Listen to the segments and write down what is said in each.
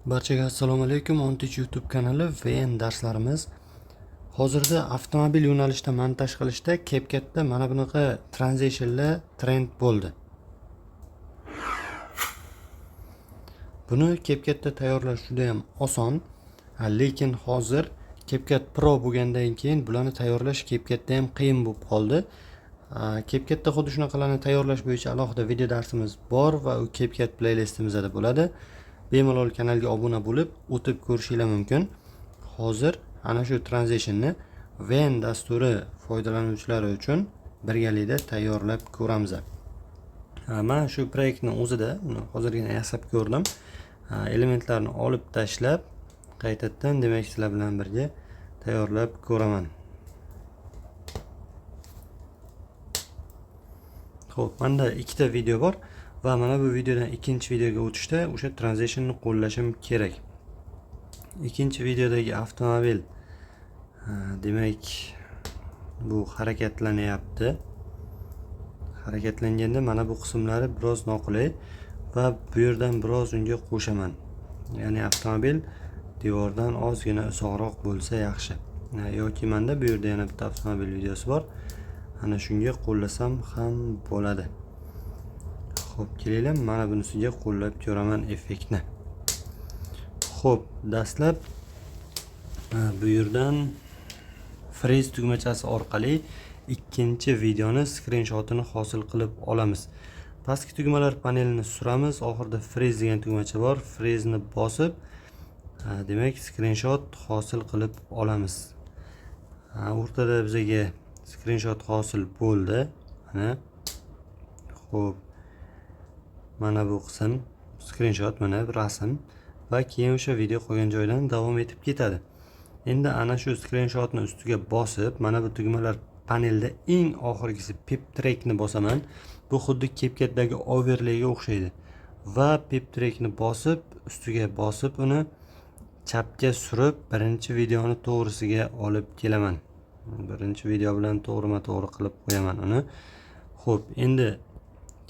Barchaga assalomu alaykum. Ontich YouTube kanali VN darslarimiz. Hozirda avtomobil yo'nalishida montaj qilishda CapCut'da mana bunaqa transitionlar trend bo'ldi. Buni CapCut'da tayyorlash juda ham oson, lekin hozir CapCut Pro bo'lgandan keyin bularni tayyorlash CapCut'da ham qiyin bo'lib qoldi. CapCut'da xuddi shunaqalarni tayyorlash bo'yicha alohida video darsimiz bor va u CapCut playlistimizda bo'ladi. Bemalol kanalga obuna bo'lib, o'tib ko'rishinglar mumkin. Hozir ana shu tranzitionni VN dasturi foydalanuvchilari uchun birgalikda tayyorlab ko'ramiz. Mana shu proyektni o'zida uni hozirgina yasab ko'rdim. Elementlarni olib tashlab, qaytadan demak sizlar bilan birga tayyorlab ko'raman. Xo'p, menda ikkita video bor va mana bu videodan ikkinchi videoga o'tishda o'sha tranzitionni qo'llashim kerak. Ikkinchi videodagi avtomobil, demak bu harakatlanyapti. Harakatlanganda mana bu qismlari biroz noqulay va bu yerdan biroz unga qo'shaman. Ya'ni avtomobil devordan ozgina uzoqroq bo'lsa yaxshi. Yoki menda bu yerda yana bitta avtomobil videosi bor. Ana shunga qo'llasam ham bo'ladi. Xo'p, kelinglar, mana bunisiga qo'llab ko'raman effektni. Xo'p, dastlab bu yerdan freeze tugmachasi orqali ikkinchi videoni skrinshotini hosil qilib olamiz. Pastki tugmalar panelini suramiz, oxirida freeze degan tugmacha bor. Freeze-ni bosib, demak skrinshot hosil qilib olamiz. O'rtada bizga skrinshot hosil bo'ldi. Mana. Xo'p. Mana bu qism skrinshot, mana bu rasm va keyin o'sha video qo'ygan joydan davom etib ketadi. Endi ana shu skrinshotni ustiga bosib, mana bu tugmalar panelda eng oxirgisi pip trackni bosaman. Bu xuddi CapCut'dagi overlayga o'xshaydi. Va pip trackni bosib, ustiga bosib uni chapga surib, birinchi videoni to'g'risiga olib kelaman. Birinchi video bilan to'g'rima-to'g'ri qilib qo'yaman uni. Xo'p, endi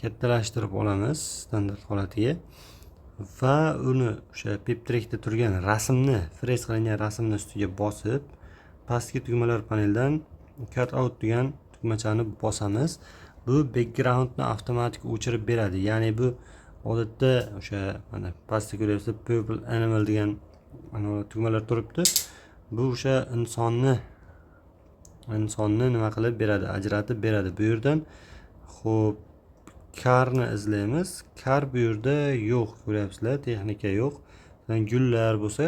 kattalashtirib olamiz standart holatiga va uni o'sha pip trackda turgan rasmni, freeze qilingan rasmni ustiga bosib, pastki tugmalar paneldan cut out degan tugmachani bosamiz. Bu backgroundni avtomatik o'chirib beradi. Ya'ni bu odatda o'sha mana pastda ko'ryapsiz purple animal degan ana tugmalar turibdi. Bu o'sha insonni nima qilib beradi, ajratib beradi. Bu yerdan xo'p karni izlaymiz. Kar bu yerda yo'q, ko'ryapsizlar, texnika yo'q. Gullar bo'lsa,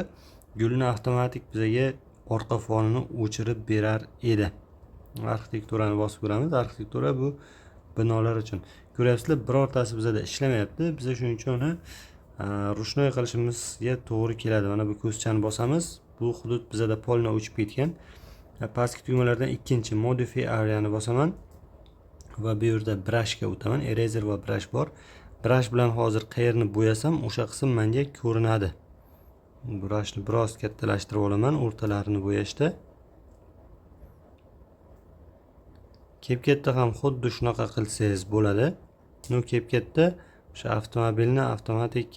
gulni avtomatik bizga orqa fonini o'chirib berar edi. Arxitekturani bosib ko'ramiz. Arxitektura bu binolar uchun. Ko'ryapsizlar, birortasi bizada ishlamayapti. Biz shuning uchun uni rushnoy qilishimizga to'g'ri keladi. Mana bu ko'zchani bosamiz. Bu hudud bizada polni o'chib ketgan. Pastki tugmalardan ikkinchi modify areani bosaman va bu yerda brushga o'taman. Eraser va brush bor. Brush bilan hozir qayerni bo'yasam, o'sha qism menga ko'rinadi. Brushni biroz kattalashtirib olaman o'rtalarini bo'yashda. CapCut'da ham xuddi shunaqa qilsangiz bo'ladi. No CapCut'da o'sha avtomobilni avtomatik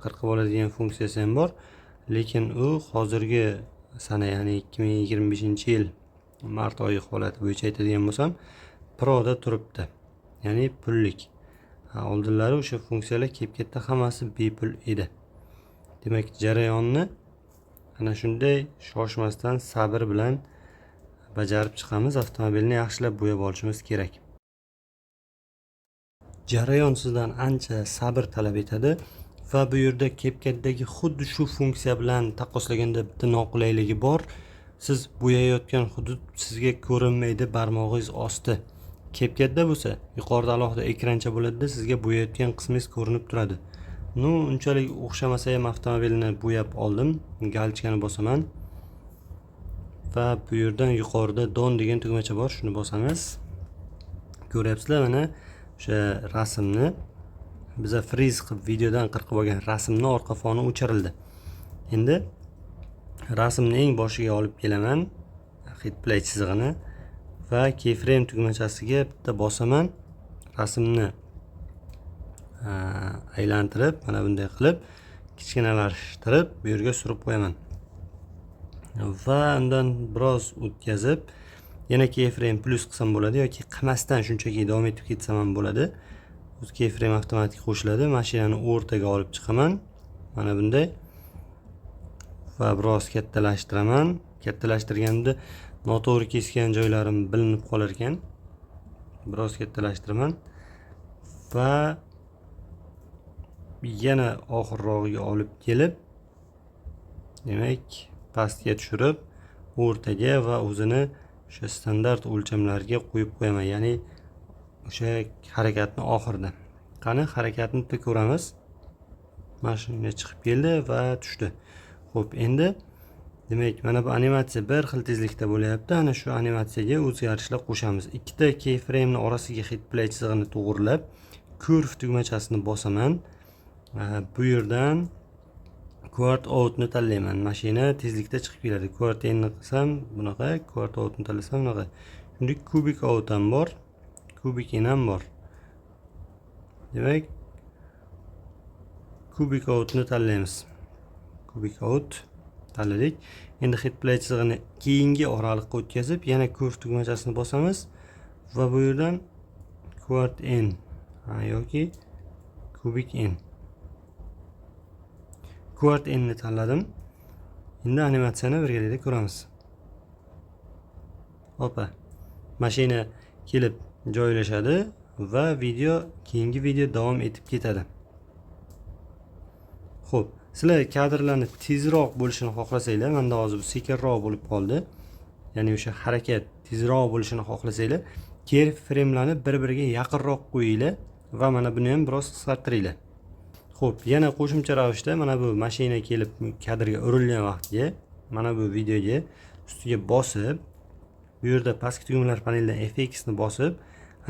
qirqib oladigan funksiyasi ham bor, lekin u hozirgi sana, ya'ni 2025-yil mart oyi holati bo'yicha aytadigan bo'lsam, Pro'da turibdi. Ya'ni pullik. Oldinlari o'sha funksiyalar CapCut'da hammasi bepul edi. Demak, jarayonni ana shunday shoshmasdan sabr bilan bajarib chiqamiz. Avtomobilni yaxshilab bo'yab olishimiz kerak. Jarayon sizdan ancha sabr talab etadi va bu yerda CapCut'dagi xuddi shu funksiya bilan taqqoslaganda bitta noqulayligi bor. Siz bo'yayotgan hudud sizga ko'rinmaydi, barmog'ingiz osti. CapCut'da bo'lsa, yuqorida alohida ekrancha bo'ladida, sizga bo'yayotgan qismingiz ko'rinib turadi. Nu, unchalik o'xshamasa ham avtomobilni bo'yab oldim. Galchkani bosaman va bu yerdan yuqorida don degan tugmacha bor, shuni bosamiz. Ko'ryapsizlar, mana o'sha rasmni biza freeze qilib videodan qirqib olgan rasmni orqa foni o'chirildi. Endi rasmni eng boshiga olib kelaman, hit play chizig'ini va keyframe tugmachasiga bitta bosaman. Rasmni aylantirib, mana bunday qilib kichkinalashtirib bu yerga surib qo'yaman. Va undan biroz o'tkazib yana keyframe plus qilsam bo'ladi yoki qilmasdan shunchaki davom etib ketsam ham bo'ladi. O'z keyframe avtomatik qo'shiladi. Mashinani o'rtaga olib chiqaman. Mana bunday. Va biroz kattalashtiraman. Kattalashtirganimda noto'g'ri kesgan joylarim bilinib qolar ekan. Biroz kattalashtiraman. Va yana oxirrog'iga olib kelib, demak, pastga tushirib, o'rtaga va o'zini o'sha standart o'lchamlarga qo'yib qo'yaman. Ya'ni o'sha harakatni oxirida. Qani harakatni bitta ko'ramiz. Mana shunga chiqib keldi va tushdi. Xo'p, endi demak, mana bu animatsiya bir xil tezlikda bo'lyapti. Ana shu animatsiyaga o'zgarishlar qo'shamiz. Ikkita keyframe orasiga hit play chizig'ini to'g'rilab, curve tugmachasini bosaman. Bu yerdan quart outni tanlayman. Mashina tezlikda chiqib keladi. Quart in qilsam bunaqa, quart outni tanlasam bunaqa. Shuningdek, kubik out ham bor, kubik in ham bor. Demak, kubik outni tanlaymiz. Kubik out tanladik. Endi hit play chizig'ini keyingi oraliqqa o'tkazib, yana curve tugmachasini bosamiz va bu yerdan quart in yoki kubik in. Quart inni tanladim. Endi animatsiyani birgalikda ko'ramiz. Opa. Mashina kelib joylashadi va video, keyingi video davom etib ketadi. Xo'p, sizlar kadrlarni tezroq bo'lishini xohlasanglar, menda hozir bu sekinroq bo'lib qoldi. Ya'ni o'sha harakat tezroq bo'lishini xohlasanglar, keyframe'larni bir-biriga yaqinroq qo'yinglar va mana buni ham biroz qisqartiringlar. Xo'p, yana qo'shimcha ravishda mana bu mashina kelib kadrga urilgan vaqtga, mana bu videoga ustiga bosib, bu yerda pastki tugmalar panelidan FX ni bosib,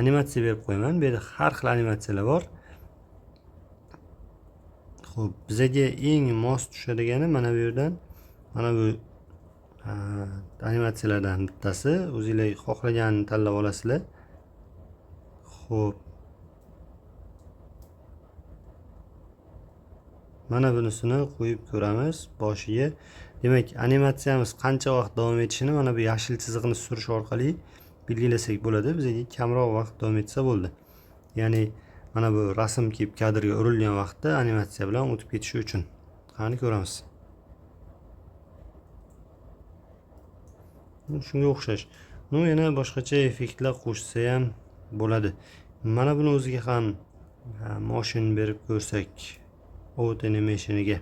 animatsiya berib qo'yaman. Bu yerda har xil animatsiyalar bor. Xo'p, bizaga eng mos tushadigani mana bu yerdan mana bu animatsiyalardan bittasi. O'zingizlar xohlaganini tanlab olasizlar. Xo'p. Mana bunisini qo'yib ko'ramiz boshiga. Demak, animatsiyamiz qancha vaqt davom etishini mana bu yashil chiziqni surish orqali belgilasak bo'ladi. Bizga kamroq vaqt davom etsa bo'ldi. Ya'ni mana bu rasm kelib kadrga urilgan vaqtda animatsiya bilan o'tib ketishi uchun. Qani ko'ramiz. Shunga o'xshash. Yana boshqacha effektlar qo'shsa ham bo'ladi. Mana buni o'ziga ham motion berib ko'rsak, out animationiga.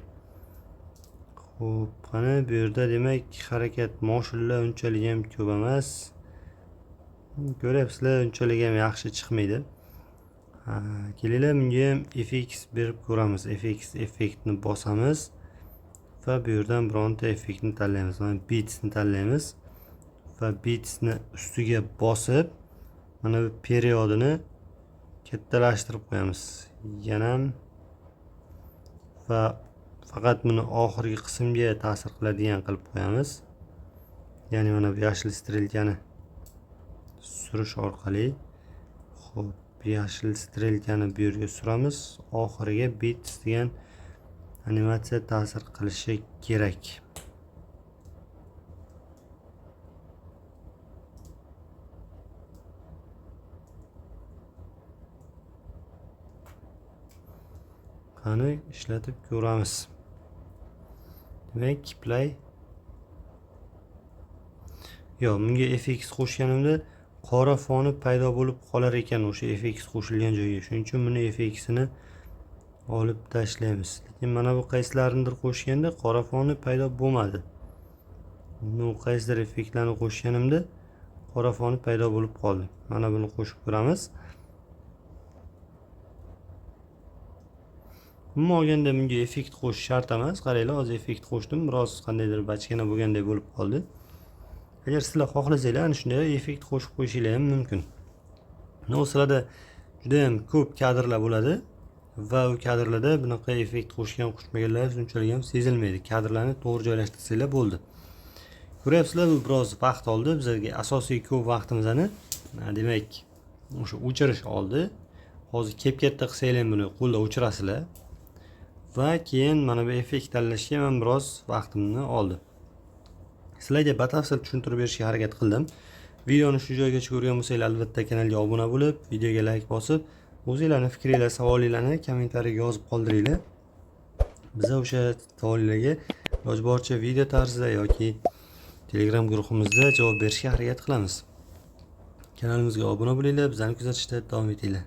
Xo'p, qani bu yerda demak harakat motionlar unchalik ham ko'p emas. Ko'ryapsizlar, unchalik ham yaxshi chiqmaydi. Kelinglar, bunga ham FX berib ko'ramiz. FX effektni bosamiz va bu yerdan bironta effektni tanlaymiz. Mana beatsni tanlaymiz va beatsni ustiga bosib, mana bu periodini kattalashtirib qo'yamiz. Yana ham va faqat buni oxirgi qismga ta'sir qiladigan qilib qo'yamiz. Ya'ni mana bu yashil strelkani surish orqali, xo'p, yashil strelkani bu yerga suramiz. Oxiriga beats degan animatsiya ta'sir qilishi kerak. Qani ishlatib ko'ramiz. Demak, play. Yo'q, bunga FX qo'shganimda qora foni paydo bo'lib qolar ekan o'sha FX qo'shilgan joyga. Shuning uchun buni FX-ini olib tashlaymiz. Lekin mana bu qaysilarindir qo'shganda qora foni paydo bo'lmadi. Buni qaysidir effektlarni qo'shganimda qora foni paydo bo'lib qoldi. Mana buni qo'shib ko'ramiz. Umuman olganda bunga effekt qo'shish shart emas. Qaranglar, hozir effekt qo'shdim, biroz qandaydir bachkana bo'lganday bo'lib qoldi. Agar sizlar xohlasanglar, ana shunday effekt qo'shib qo'yishinglar ham mumkin. Sizlarda juda ham ko'p kadrlar bo'ladi va u kadrlarda bunaqa effekt qo'shgan, qo'shmaganlar unchalik ham sezilmaydi. Kadrlarni to'g'ri joylashtirsanglar bo'ldi. Ko'ryapsizlar, bu biroz vaqt oldi. Bizlarga asosiy ko'p vaqtimizni, demak, o'sha o'chirish oldi. Hozir kep katta qilsanglar ham buni qo'lda o'chirasizlar. Va keyin mana bu effekt tanlashga man biroz vaqtimni oldi. Sizlarga batafsil tushuntirib berishga harakat qildim. Videoni shu joygacha ko'rgan bo'lsanglar, albatta kanalga obuna bo'lib, videoga layk bosib, o'zinglarni fikringlar, savolinglarni kommentariyaga yozib qoldiringlar. Biza o'sha savollarga iloji boricha video tarzida yoki Telegram guruhimizda javob berishga harakat qilamiz. Kanalimizga obuna bo'linglar, bizani kuzatishda davom etinglar.